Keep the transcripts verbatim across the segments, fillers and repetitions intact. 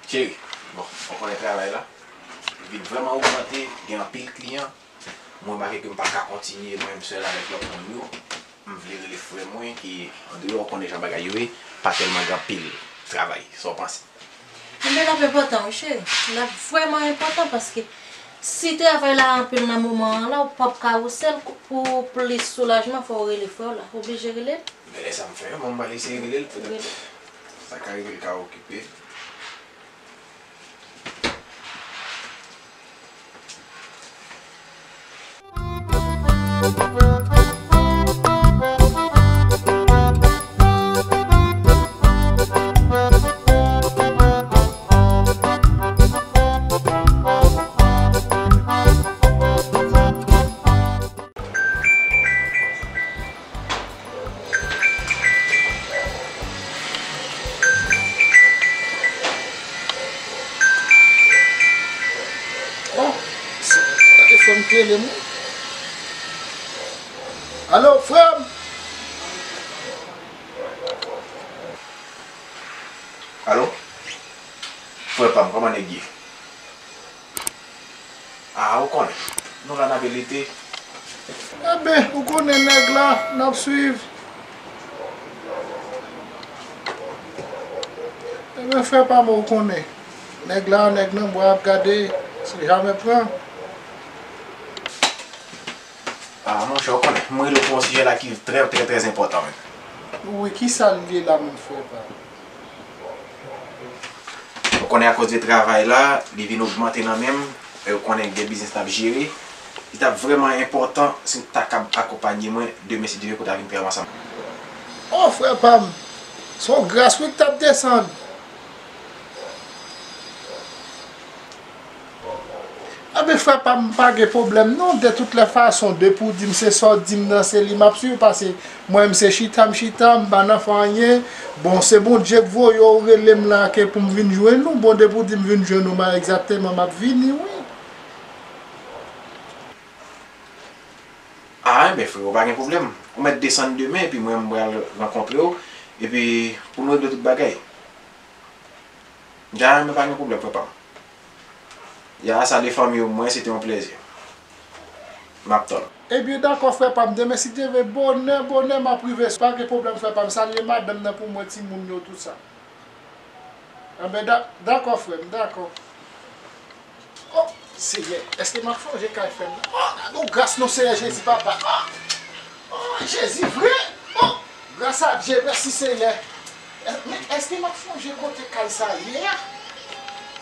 Cheri, bon, ou konnen travay la vin vrèman ogmante, gen anpil kliyan. Mwen remake ke m pa ka kontinye mwen menm sèl avèk lòt moun yo. M vle rele frè mwen ki andeyò, ou konnen jan bagay yo ye, pa tèlman gen anpil travay. Sa w panse? Enben, l ap enpòtan, wi, cheri. L ap vrèman enpòtan paske si travay la anpil nan moman an la, ou p ap ka ou sèl, pou plis soulajman, fò w rele frè w la. Ou oblije rele l. Men lè sa m fè, bon, m pral eseye rele l, petèt sa ka rive l ka okipe. Oh, se telefòn ki rele m wi. Alo, frè m? Alo? Frè pa m, kòman nèg ye? A, ou konnen, nou la n ap elite. Enben, ou konnen nèg la, n ap swiv. Enben, frè pa m, ou konnen. Nèg la, nèg nan bwa ap gade, se jamè pran. A, monchè, ou konnen, mwen rele w pou yon sijè la ki trè, trè, trè enpòtan menm. Wi, kisa l ye la menm, frè pa m? Ou konnen akoz de travay la, li vin ogmante nan men m. E ou konnen gen biznis n ap jere. Li t ap vrèman enpòtan si w ta kab akonpanye mwen demen si Dye vle pou w ta vin travay ansanm. O, frè pa m, se yon gras wi k t ap desann. Enben, frè pa m, pa gen pwoblèm non. De tout lè fason, depi w di m se sa w di m nan, se li m ap swiv, paske mwen menm se chita m chita, m pa nan fè anyen. Bon, se Bondye k voye w rele m la ke pou m vin jwenn ou. Bon, depi w di m vin jwenn ou, m a egzakteman m ap vini, wi. A, enben, frero, pa gen pwoblèm. Ou mèt desann demen, epi mwen, m pral rankontre w, epi pou nou regle tout bagay. Dja, men pa gen pwoblèm, frè pa m. Ya, salu fanmi w, mwen, se te yon plèzi. M ap tann. Ebyen, dakò, frè pa m. Demen, si Dye vle, bonè, bonè, m ap rive. Pa gen pwoblèm, frè pa m. Salye madanm nan pou mwen, timoun yo, tout sa. Enben, da-, dakò, frè m, dakò. O, Seyè, èske m ap chonje kay frè m nan? O, gade yon gras non, Seyè Jezi, papa. O, o, Jezi, vre? O, gras a Dye, mèsi, Seyè. È, men, èske m ap chonje kote kay sa ye a?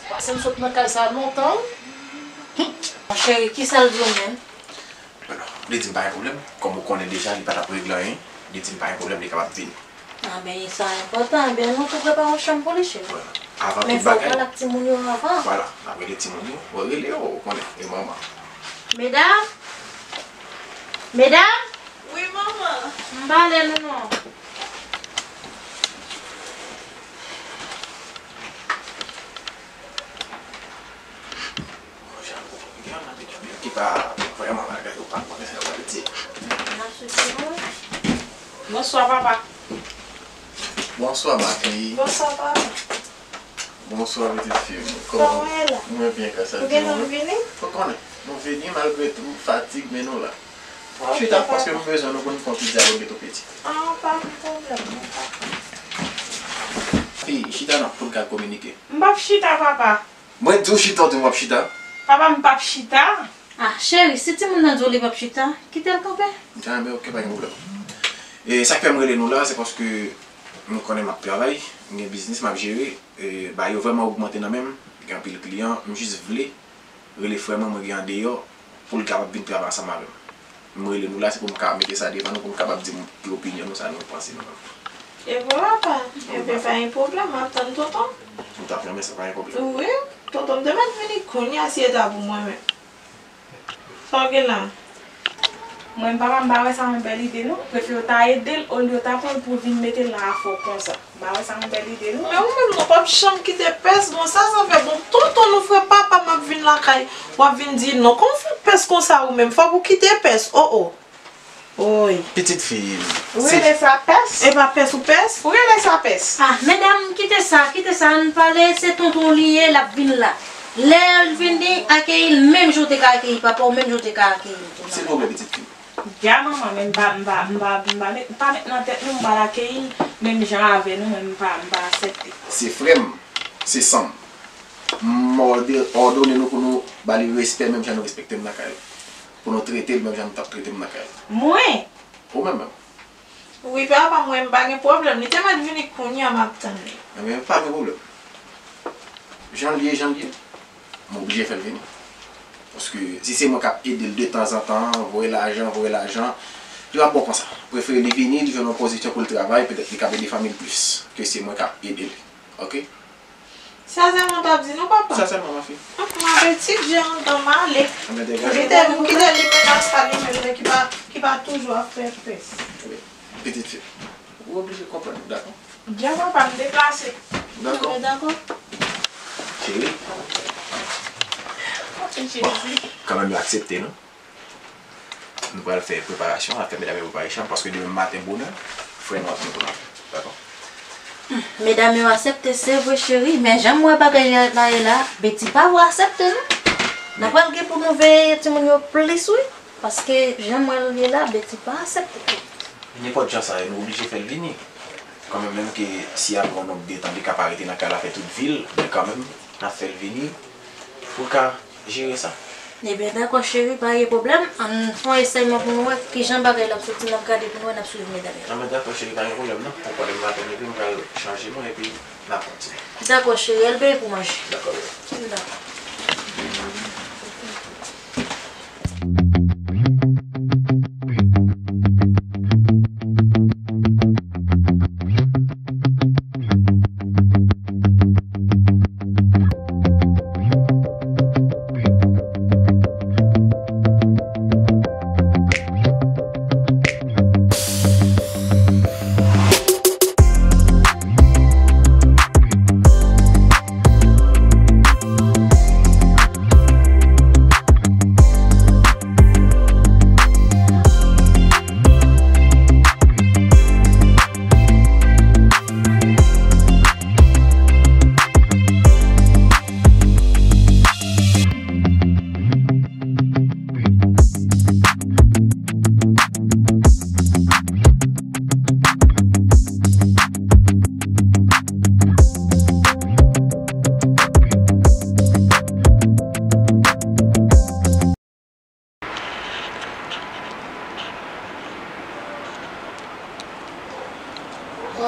Pase m sot nan kay sa lontan. Cheri, kisa l di w menm? Bon, li di m pa gen pwoblèm. Kòm ou konnen deja, li pa t ap regle anyen. Li di m pa gen pwoblèm, li kapab vini. A ben, sa enpòtan. Ebyen, nou tou prepare yon chanm pou li, cheri. Vwala. Avan tout bagay. Men fò w pale ak timoun yo avan. Vwala, n ap rele timoun yo. Bon, rele yo, ou konnen, e manman. Medam! Medam! Wi, manman. M pale nou non. Ki pa vrèman bagay ou pa konnen sa yo pral di. N ap swiv timoun. Bonswa, papa. Bonswa, ma fille. Bonswa, papa. Bonswa, pitit fi m. Kòman w ye la? Mwen byen, gras a Dye. Ou gentan vini? Ou konnen, nou vini malgre tou fatig, men nou la. Chita, paske m bezwen nou pou n fè yon ti dyaloge tou piti. Ah, pa gen pwoblèm, non, papa. Fi, chita non, pou n ka kominike. M p ap chita, papa. Mwen di w chita, w di m w ap chita. Papa, m p ap chita. Ah, cheri, si timoun nan di w li p ap chita, kite l kanpe. Ah, men oke, pa gen pwoblèm. E sa k fè m rele nou la, se paske nou konnen m ap travay, m gen biznis m ap jere, e bagay yo vrèman ogmante nan men m, gen anpil kliyan, m jis vle rele frè mwen, mwen gen andeyò, pou l kapab vin travay ansanm avè m. M rele nou la, se pou m ka mete sa devan nou, pou m kapab di nou ki opinyon nou, sa nou panse nou menm. E vwala, pa, ebyen, pa gen pwoblèm, m ap tann tonton. Ou t ap renmen sa, pa gen pwoblèm. Wi, tonton, m te mèt vini kounye a si e ta pou mwen menm. Sa w gen la? Mwen, papa, m pa wè sa yon bèl ide, non. Prefere w ta ede l, olye w ta pran l pou w vin mete l nan afè w konsa. M pa wè sa yon bèl ide, non. Men ou menm, non, w p ap janm kite pès, bon, sa, sa fè, bon, tonton nou, frè papa m ap vin lakay, w ap vin di, non, kòman w fè pès konsa ou menm? Fòk ou kite pès, o, o. Oy. Pitit fi m. Ou rele sa pès? E pa pès ou pès? Ou rele sa pès? Ah, medam, kite sa, kite sa, ann pale, se tonton w li ye, l ap vin la. Lè l vini, akeyi l menm jan w te ka akeyi papa w, menm jan w te ka akeyi l tou. Silvouplè, pitit fi m. Ya manman, men m pa, m pa, m pa, m pa met, m pa met nan tèt nou, m pral akeyi l menm jan avè nou, men m pa, m pa aksepte. Se frè m, se san m. M òde-, òdone nou pou nou ba li respè menm jan nou respekte m lakay la. Pou nou trete l menm jan nou t ap trete m lakay la. Mwen? Ou menm menm. Wi, papa, mwen, m pa gen pwoblèm. Li te mèt vini kounye a, m ap tann li. Ebyen, pa gen pwoblèm. Jan l ye, jan l ye, m oblije fè l vini. Paske si se mwen k ap ede l detanzantan, voye lajan, voye lajan, li p ap bon konsa. Prefere li vini, li jwenn yon pozisyon pou l travay, petèt li kab ede fanmi l plis ke si se mwen k ap ede l. Oke? Sa sèlman w t ap di nou, papa? Sa sèlman, ma fille. Hum, m ap etidye anndan, m ale. Anben, degaje. Ou kite, ou kite li menas pa li menm, men ki pa, ki pa toujou ap fè pès. Wi, pitit fi. Ou oblije konprann, dakò? Dja papa m deplase. Dakò. Mwen dakò. Cheri. Jezi. Kanmenm yo aksepte, non? Nou pral fè preparasyon, n ap fè medam yo preparasyon, paske demen maten bonè, frè nou ap vin pou n antre. Dakò? Medam yo aksepte, se vre, cheri, men jan m wè bagay la ye la, Betty pa vle aksepte, non. N ap pral gen pou nou veye timoun yo plis, wi, paske jan m wè l ye la, Betty pa aksepte. Nenpòt jan sa ye, nou oblije fè l vini. Kanmenm, menm ke si apre yon nonb de tan li ka pa rete nan kay la fè tout vi l, men kanmenm, n ap fè l vini pou l ka jere sa. Ebyen, dakò, cheri, pa gen pwoblèm. Ann fè yon esèyman pou nou wè kijan bagay la ap soti, n ap gade pou nou wè, n ap swiv medam yo. Anben, dakò, cheri, pa gen pwoblèm, non. Ou konnen m va fè lepe, m pral chanje mwen, epi n ap kontinye. Dakò, cheri, al benyen pou manje. Dakò, bebe. Dakò.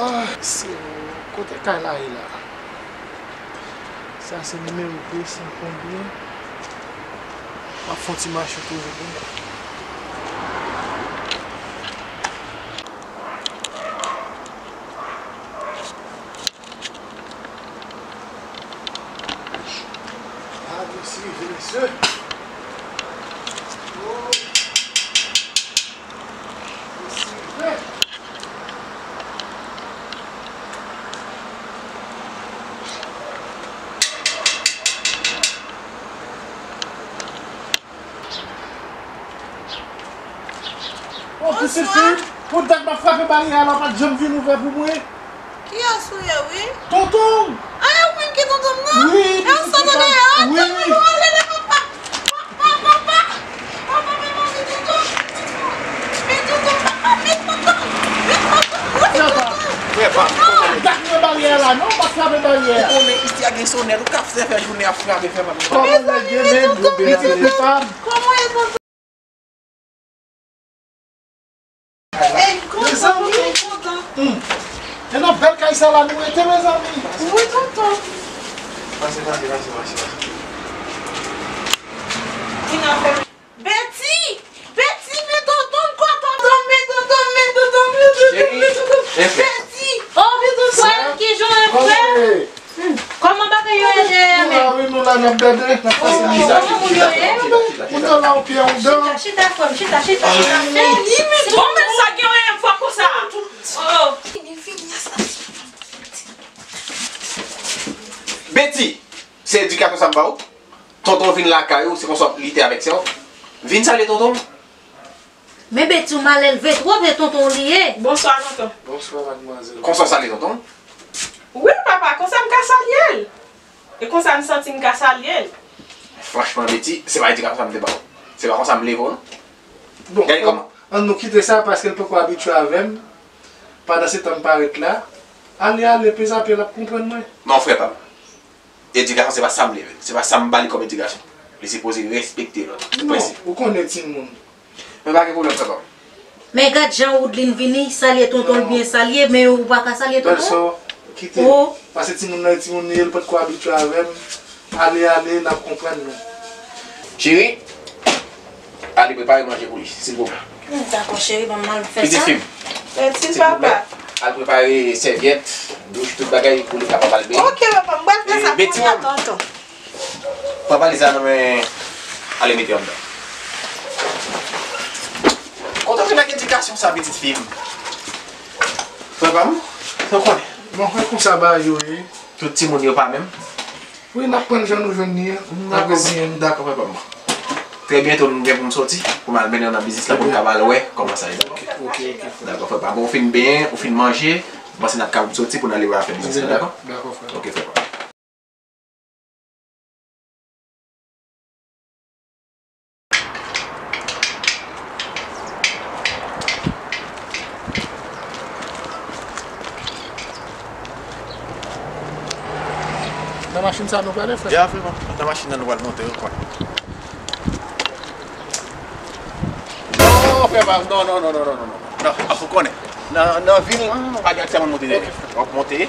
Ah, Senyè, kote kay la ye la? Sa se nimewo de san konbyen? M ap fè yon ti mache toujou wi. Ah, mesye, mesye. Oh. Oh, pitit fi, pou dat m ap frape baryè a la, ou pa t janm vin ouvè pou mwen. Kiyès ou ye, wi? Tonton! A, e ou menm ki tonton m nan? Wi, e ou sa tande a? Wi. Tonton, ale la, papa! Papa, papa! Papa, papa, men tonton! Men tonton, papa, men tonton! Men tonton! Frè pa m, frè pa m, kòman w ye? Dat mwen baryè a la, non, pa frape baryè a. Ou konnen isi a gen sonèt, ou ka fè, fè jounen ap frape, frè pa m. Kòman w ye, men tonton? Pitit fi pa m. Kòman w ye, tonton? Ey, kontan, wi, kontan. Hmm. E nan bèl kay sa la nou rete, mezanmi. Wi, tonton. Pase, pase, pase, pase, pase. Vin avè m. Betty! Betty, men tonton, kwa tonton, men tonton, men tonton, men tonton, men tonton. Cheri, men tonton. Betty! Oh, men tonton. Frè, ki jan w ye, frè? Kòman bagay yo ye dèyè men? Nou la, wi, nou la, n ap gade, n ap pase mizè. Kòman moun yo ye? Moun yo la, yon pye, yon dan. Chita, chita, frè m, chita, chita, chita. Cheri, men bon, men sa gen yon fwa konsa. Oh. Vini, vini, asta. Betty, se edikasyon sa m ba w? Tonton vin lakay ou, se konsa li te avèk sè w? Vin salye tonton. Men Betty ou malelve twòp, e tonton w li ye. Bonswa, tonton. Bonswa, madmwazèl. Konsa w salye tonton? Wi, papa, konsa m ka salye l. E konsa m santi m ka salye l. Franchman, Betty, se pa edikasyon sa m te ba w. Se pa konsa m leve w, non. Bon, gade kòman. Ann nou kite sa, paske l poko abitye avè m. Pandan se tan m parèt la, ale, ale, peze pye l ap konprann mwen. Non, frè pa m. Edikasyon, se pa sa m leve l. Se pa sa m ba li kòm edikasyon. Li sipoze respekte lòt. Non, ou konnen timoun. Men pa gen pwoblèm, frè pa m. Men gad jan Woodline vini, salye tonton l byen salye, men ou pa ka salye tonton? Bèlsè, kite l. Oh. Paske timoun nan, timoun li ye, l potko abitye avè m. Ale, ale, n ap konprann nou. Cheri, ale prepare manje pou li, silvouplè. Hmm, dakò, cheri, ban m al fè sa. Pitit fi m, silvouplè, al prepare sèvyèt, douch, tout bagay pou li kapab al benyen. Ok, papa, m pral fè sa kounye a, tonton. Pran valiz la nan men, ale mete anndan. Kote w vin ak edikasyon sa, pitit fi m? Frè pa m, sa w konnen? Bon, e konsa bagay yo ye. Tout timoun yo pa menm. Wi, n ap pran jan nou jwenn li an. N ap reziyen nou. Dakò, frè pa m. Trè byento, nou gen pou m soti, pou m al mennen w nan biznis la, pou n kapab al wè kòman sa ye. Ok, ok, ok, frè. Dakò, frè pa m. Bon, ou fin benyen, ou fin manje, m panse n ap kapab soti pou n ale wè afè biznis la, dakò? Dakò, frè. Ok, frè pa m. Nan machin sa nou prale, frè? Ya, frè, nan machin nan nou pral monte, wi, frè. Non, frè pa m, non, non, non. Non, ap ou konnen. Nan, nan vil, pa gen aksè moun monte. Ok, frè. W ap monte.